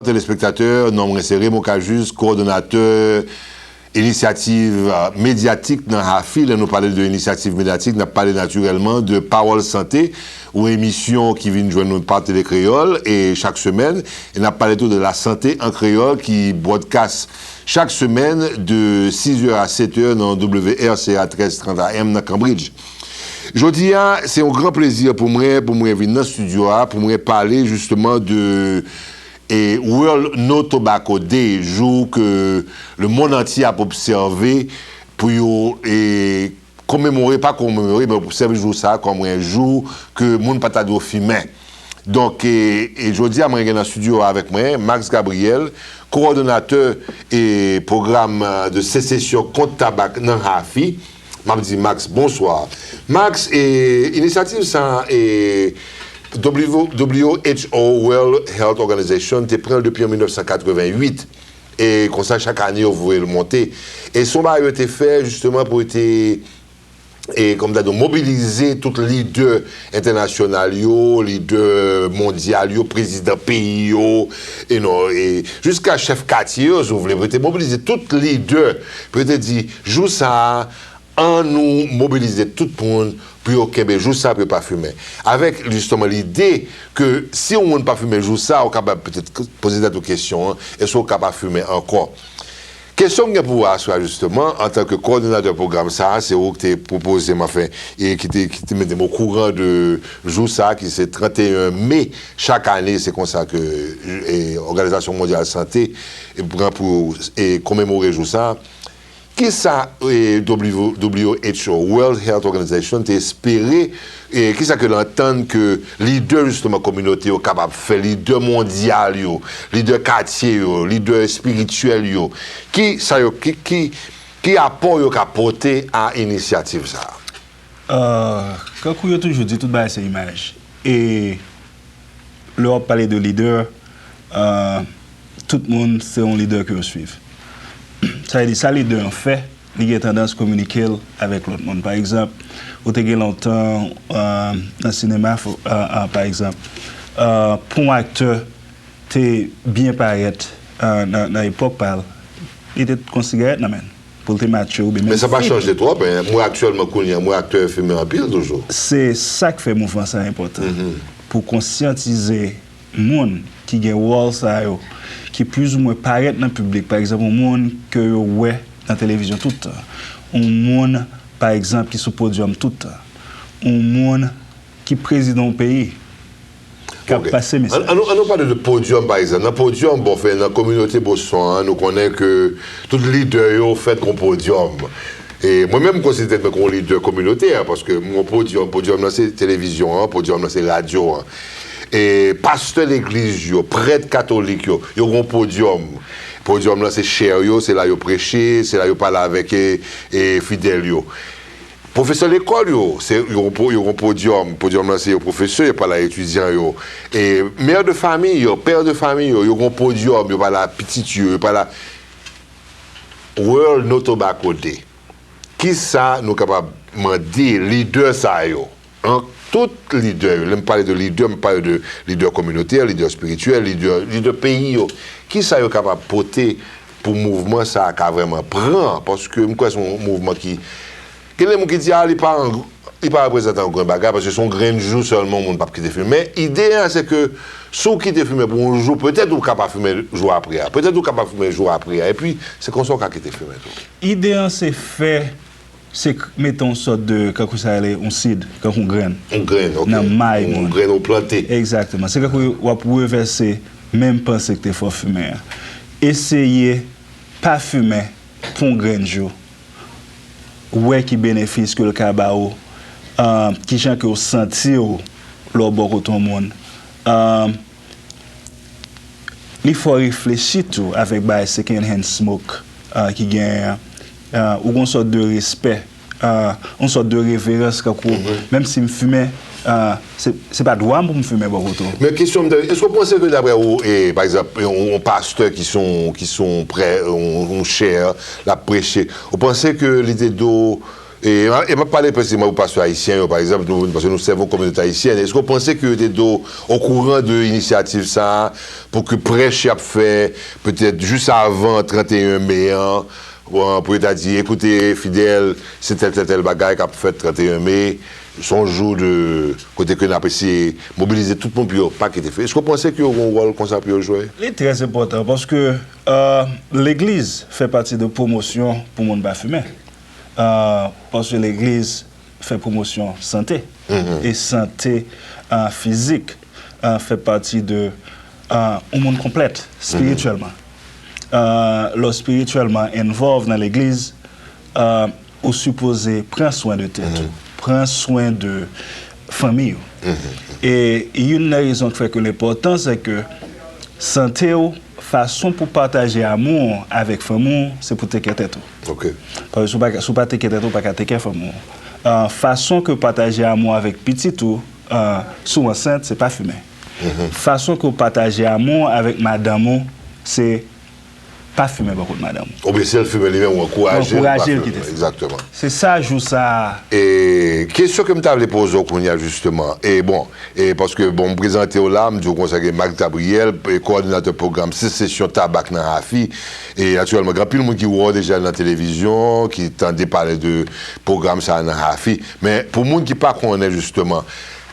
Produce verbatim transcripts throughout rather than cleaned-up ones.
Telespektatè, non mwen se Raymond Cajuste, kowòdonatè inisyativ, euh, medyatik nan HAFI. Lè nou pale de inisyativ medyatik, n ap pale natirèlman de Pawòl Sante, yon emisyon ki vin jwenn nou pa Tele Kreyòl, e chak semèn, e n ap pale tou de la santé en créole ki broadcast chak semèn de six heures à sept heures nan W R C A treize trente A M nan Cambridge. Jodi a, se yon gran plezi pou mwen, pou mwen vin nan estidyo a, pou mwen pale jisteman de e World No Tobacco Day, jou ke lemonn antye ap obsève pou yo e komemore, pa komemore, men obsève jou sa a kòm yon jou ke moun pa ta dwe fimen. Donk, e, e jodi a, mwen gen nan estidyo a avèk mwen Max Gabriel, kowòdonatè e pwogram de sesesyon kont tabak nan HAFI. M ap di Max, bonswa. Max, e, inisyativ sa a, e, W H O, World Health Organization, te pran l depi an mil nèf san katreven uit. E konsa, chak ane, yo voye l monte. E se yon bagay yo te fè, jisteman, pou yo te, e, kòm ta di, mobilize tout lidè entènasyonal yo, lidè mondyal yo, prezidan peyi yo, e non, e jiska chèf katye yo, si w vle, pou yo te mobilize tout lidè, pou yo te di, jou sa a, ann nou mobilize tout moun pou yo kenbe jou sa, pou yo pa fimen. Avèk, jisteman, lide ke si yon moun pa fimen jou sa, ou kapab petèt poze tèt ou kesyon an, èske ou ka pa fimen ankò? Kesyon m gen pou ou aswè a, jisteman, antanke kowòdonatè pwogram sa a, se ou ki te pwopoze m, anfen, e ki te, ki te mete m okouran de jou sa a, ki se trannteyen me chak ane, se konsa ke, e, Òganizasyon Mondyal Sante, e, pran pou, e, komemore jou sa a. Kisa, e, W H O, World Health Organization, te espere, e, kisa ke l antann ke lidè, jisteman, kominote yo kapab fè, lidè mondyal yo, lidè katye yo, lidè espirityèl yo, ki sa yo, ki, ki, ki apò yo ka pote a inisyativ sa a? Euh, kankou yo toujou di, tout bagay se imaj. E lè w ap pale de lidè, euh, tout moun se yon lidè ke yo swiv. Sa vle di, sa lidè an fè, li gen tandans kominike l avèk lòt moun. Pa egzanp, ou te gen lontan, euh, nan sinema, fo- euh, euh, pa egzanp, euh, pou yon aktè te byen parèt, euh, nan, nan epòk pa l, li te gon sigarèt nan men l pou l te matche oubyen menm. Men sa pa chanje twòp, en. Mwen aktyèlman kounye a, mwen aktè fimen anpil toujou. Se sa k fè mouvman sa enpòtan. Pou konsyantize moun ki gen wòl sa yo, ki plizoumwen parèt nan piblik, pa egzanp, yon moun ke yo wè nan televizyon tout tan, yon moun, pa egzanp, ki sou podyòm tout tan, yon moun ki prezidan yon peyi, k ap pase mesaj. An, an nou, an nou pale de podyòm, pa egzanp. Nan podyòm, bon, fè, nan kominote Boston an, nou konnen ke tout lidè yo fèt gon podyòm. E mwen menm, m konsidere tèt mwen kòm lidè kominotè, paske m gon podyòm. Podyòm nan se televizyon an, podyòm nan se radyo an. E pastè legliz yo, prèt katolik yo, yo gon podyòm. Podyòm nan se chè yo, se la yo preche, se la yo pale avèk, e, e, fidèl yo. Pwofesè lekòl yo, se, yo, gon po- yo gon podyòm. Podyòm nan se yo pwofesè, yo pale a etidyan yo. E mè de fanmi yo, pè de fanmi yo, yo gon podyòm, yo pale a pitit yo, yo pale a World No Tobacco Day. Kisa nou kapab mande lidè sa yo? An, tout lidè yo, lè m pale de lidè, m pale de lidè kominotè, lidè espirityèl, lidè, lidè peyi yo. Kisa yo kapab pote pou mouvman sa a ka vrèman pran? Paske m kwè se yon mouvman ki, gen de moun ki di, a, li pa an, li pa reprezante yon grenn bagay, paske se yon grenn jou sèlman, moun p ap kite fimen. Men ide a, se ke si w kite fimen pou yon jou, petèt ou ka pa fimen jou apre a. Petèt ou ka pa fimen jou apre a. Epi, se konsa w ka kite fimen tou. Ide a, se fè, se k- mete yon sòt de, kankou sa rele, yon seed, kankou yon grenn. Yon grenn, ok. Nan may moun. Yon grenn ou plante. Egzakteman. Se kankou w ap revèse menm panse ki te fè w fimen an. Eseye pa fimen pou yon grenn jou. Wè ki benefis ke l ka ba ou, ah, kijan ke w santi w lè w bò kote yon moun. Ah, li fè w reflechi tou avèk bagay second hand smoke, ah, ki genyen an. Ah, ou gon sòt de respè, ah, yon sòt de reverans, kankou, menm si m fimen, ah, se, se pa dwa m pou m fimen bò kote w. Men kesyon m te, èske w panse ke daprè ou, e, pa egzanp, yon, yon pastè ki se yon, ki se yon prè, yon, yon chè, l ap preche, ou panse ke li te dwe E, e m ap pale presizeman pou pastè ayisyen yo, pa egzanp, nou, paske nou sèvi yon kominote ayisyèn. Èske w panse ke yo te dwe okouran de inisyativ sa a, pou ke prèch y ap fè, petèt jis avan trannteyen me an, pou yo ta di, ekoute, fidèl, se tèl, tèl, tèl bagay k ap fèt trannteyen me, se yon jou de, kote ke n ap eseye mobilize tout moun pou yo pa kite fimen? Èske w panse ke yo gen yon wòl konsa pou yo jwe? Li trè enpòtan paske, euh, legliz fè pati de pwomosyon pou moun pa fimen. Euh, paske legliz fè pwomosyon sante. E sante, euh, fizik, euh, fè pati de, euh, yon moun konplèt, spirityèlman. Euh, lè w spirityèlman involve nan legliz, euh, ou sipoze pran swen de tèt ou, pran swen de fanmi ou. E youn nan rezon ki fè ke l enpòtan, se ke sante w, fason pou pataje amou w avèk fanmi w, se pou teke tèt ou. Ok. Paske si w pa, si w pa teke tèt ou, w pa ka teke fanmi w. Ah, fason ke w pataje amou w avèk pitit ou, ah, si w ansent, se pa fimen. Fason ke w pataje amou w avèk madanm ou, se pa fimen bò kot madanm ou. Oubyen si l fimen li menm, ou ankouraje l pa fimen. Ou ankouraje l kite fimen. Egzakteman. Se sa jou sa a. E kesyon ke m ta vle poze w kounye a, jisteman, e bon, e paske, bon, m prezante w la, m di w konsa gen Marc Gabriel, e kowòdinatè pwogram sesesyon tabak nan Hafi. E aktyèlman, gen anpil moun ki wè w deja nan televizyon, ki tande pale de pwogram sa a nan Hafi. Men pou moun ki pa konnen jisteman,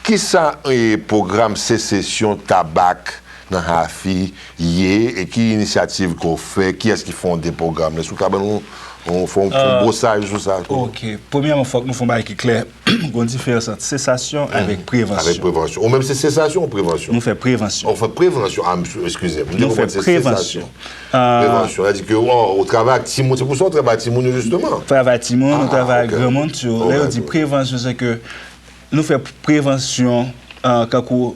kisa, e, pwogram sesesyon tabak nan Hafi ye e ki inisyativ ke w fè, kiyès ki fonde pwogram nan? Si w ka ban nou, nou fè yon, fè yon bwosaj sou sa. Ok. Premyèman, fòk nou fè yon bagay ki klè. Gon diferans ant sesasyon avèk prevansyon. Avèk prevansyon. Ou menm se sesasyon ou prevansyon? Nou fè prevansyon. Ou fè prevansyon. Ah, m, eskize m. Nou fè prevansyon. Prevansyon, sa di ke, oh, ou travay ak timoun, se pou sa ou travay ak timoun yo, jisteman. Travay ak timoun, nou travay ak granmoun tou. Lè yo di prevansyon, se ke nou fè prevansyon, ah, kankou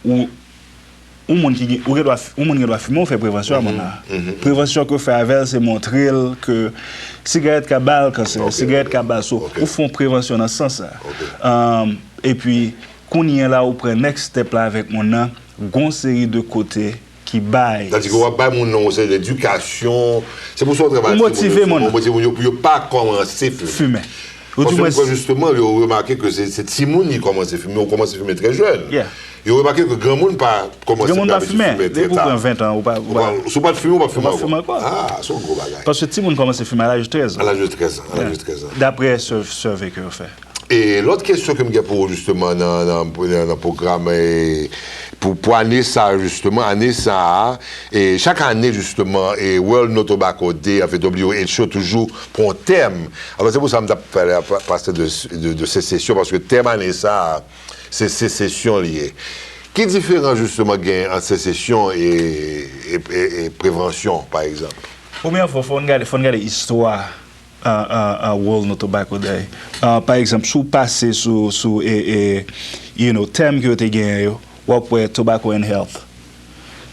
ou, ou moun ki gen, ou gen dwa, ou moun gen dwa fimen, ou fè prevansyon a moun nan. Prevansyon ke w fè avè l, se montre l ke sigarèt ka ba l kansè, sigarèt ka ba l, so, ou fè yon prevansyon nan sans sa. Ahn, epi, kounye a la, ou pran next step la avèk moun nan, gon seri de kote ki bay. Sa di ke w ap bay moun nan yon seri de edikasyon, se pou sa w travay ak timoun yo, ou motive moun yo pou yo pa kòmanse fimen. Fimen. Paske m kwè jisteman, yo remake ke se, se timoun ki kòmanse fimen, ou kòmanse fimen trè jèn. Yo remake ke granmoun pa kòmanse fimen trè ta. Depi w pran ven an, ou pa, ou pa, si w pa t fimen, ou p ap fimen ankò. Ah, se yon gwo bagay. Paske timoun kòmanse fimen a laj de trèz an. A laj de trèz an, a laj de trèz an. Daprè survey ke yo fè. E lòt kesyon ke m gen pou ou, jisteman, nan, nan, nan, nan pwogram, e, pou, pou ane sa a, jisteman, ane sa a, e chak ane, jisteman, e World No Tobacco Day, anfen, W H O toujou pran yon tèm. Anfen, se pou sa m t ap pale a pa-, pastè de, de, de sesesyon, paske tèm ane sa a, se sesesyon li ye. Ki diferans, jisteman, gen ant sesesyon e, e, e, e prevansyon, pa egzanp? Premyè fwa, fò n gade, fò n gade istwa a, a, a World No Tobacco Day. A, pa egzanp, si w pase sou, sou, e, e, you know, tèm ke yo te genyen yo, w ap wè Tobacco and Health.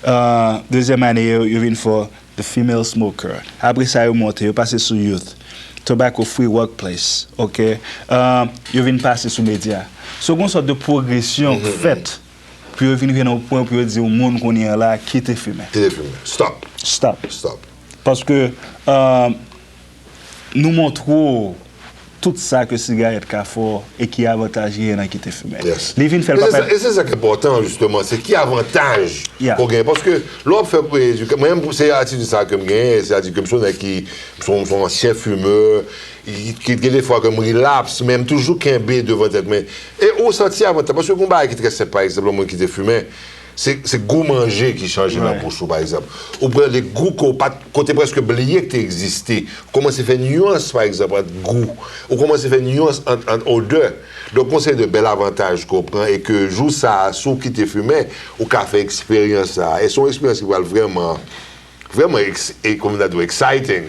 A, dezyèm ane yo, yo vin fè The Female Smoker. Apre sa, yo monte, yo pase sou Youth. Tobacco Free Workplace, ok? A, yo vin pase sou medya. So, gon sòt de pwogresyon k fèt pou yo vin rive nan yon pwen pou yo di yon moun kounye a la, kite fimen. Kite fimen. Stop. Stop. Stop. Paske, a, nou montre w tout sa ke sigarèt ka fè w e ki avantaj genyen nan kite fimen. Li vin fè l pa pèmèt. E se sa, e se sa k enpòtan, jisteman, se ki avantaj ke w genyen. Paske lè w ap fè edika-, mwen menm, se atitid sa ke m genyen, se atitid ke m se yon nèg ki, m se yon, m se yon ansyen fimè, ki, ki gen de fwa ke m relapse, men m toujou kenbe devan tèt mwen. E ou santi avantaj, paske gon bagay ki trè senp, pa egzanp, yon moun kite fimen, Se, se gou manje ki chanje nan bouch ou, pa egzanp. Ou pran de gou ke w pa t, ke w te prèske bliye ke te egziste. Ou kòmanse fè nyans, pa egzanp, ant gou. Ou kòmanse fè nyans ant, ant odè. Donk, gon seri de bèl avantaj ke w pran e ke jou sa a, si w kite fimen, ou ka fè eksperyans sa a. E se yon eksperyans ki pral vrèman vrèman ex-, e kòm n ta di w, exciting.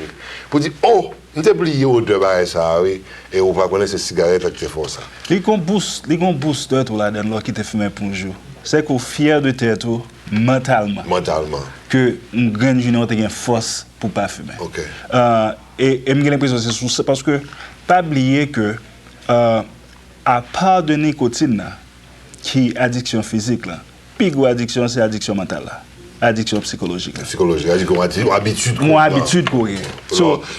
Pou di, oh, m te bliye odè bagay sa a, wi. E ou pa konnen se sigarèt la ki te fè w sa. Li gon bous, li gon bous tèt ou ladan l lè w kite fimen pou yon jou. Se ke w fyè de tèt ou mantalman. Mantalman. Ke yon grenn jounen w te gen fòs pou w pa fimen. Ok. Ah, e, e m gen lenpresyon se sou sa, paske pa bliye ke, ah, apa de nikotin nan, ki adiksyon fizik lan, pi gwo adiksyon se adiksyon mantal la. Adiksyon sikolojik. Sikolojik, adiksyon, adi- abitid. Yon abitid ke w gen.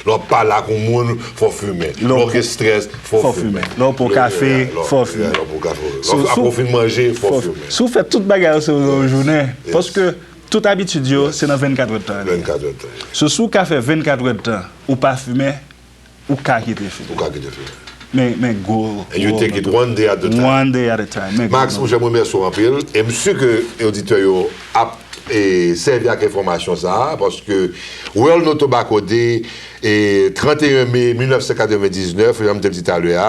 Lè w pa la ak yon moun, fò w fimen. Lè w gen strès, fò w fimen. Lè w pran kafe, fò w fimen. Lè w pran kafe. Lè w fin manje, fò w fimen. Si w fè tout bagay yo se yon jounen, paske tout abitid yo, se nan vennkat èdtan. Vennkat èdtan. So, si w ka fè vennkat èdtan, ou pa fimen, ou ka kite fimen. Ou ka kite fimen. Men, men gwo. And you take it one day at a time. One day at a time. Men gwo. Max, monchè, mwen remèsye w anpil. E m si ke oditè yo ap e, sèvi ak enfòmasyon sa a, paske World No Tobacco Day, e, trannteyen me mil nèf san katrevendiznèf, jan m te di talè a,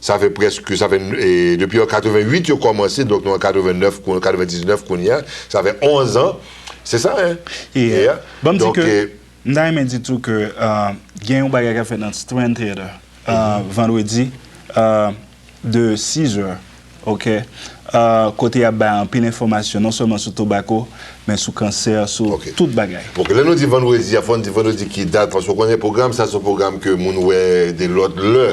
sa fè prèske, sa fè, e, depi an katrevenwit yo kòmanse, donk nou an katrevennèf, kou- katrevendiznèf kounye a, sa fè onz an. Se sa, hein? Yeah. Ban m di ke, m ta renmen di tou ke, euh, gen yon bagay k ap fèt nan Strand Theater, euh, vandredi, euh, de sizè, ok? Euh, kote y ap bay anpil enfòmasyon, non sèlman sou tobako, men sou kansè, sou tout bagay. Ok, lè nou di vandredi a, fò n di vandredi ki dat, paske w konnen pwogram sa se yon pwogram ke moun wè de lòt lè.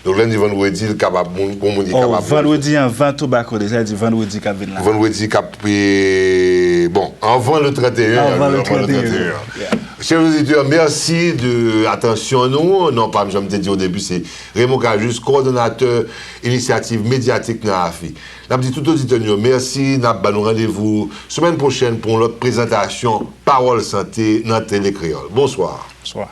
Donk lè n di vandredi, l kapab, moun, gon moun ki kapab. Vandredi anvan tobako, sa vle di vandredi k ap vin la. Vandredi k ap, e, bon, anvan le trannteyen. Anvan le trannteyen. Chè oditè, mèsi de atansyon nou. Non pa m, jan m te di o debi, se Raymond Cajuste, kowòdonatè Inisyativ Medyatik nan AFI. N ap di tout oditè nou yo mèsi, n ap ba nou randevou semèn pwochèn pou yon lòt prezantasyon Pawòl Sante nan Tele Kreyòl. Bonswa. Bonswa.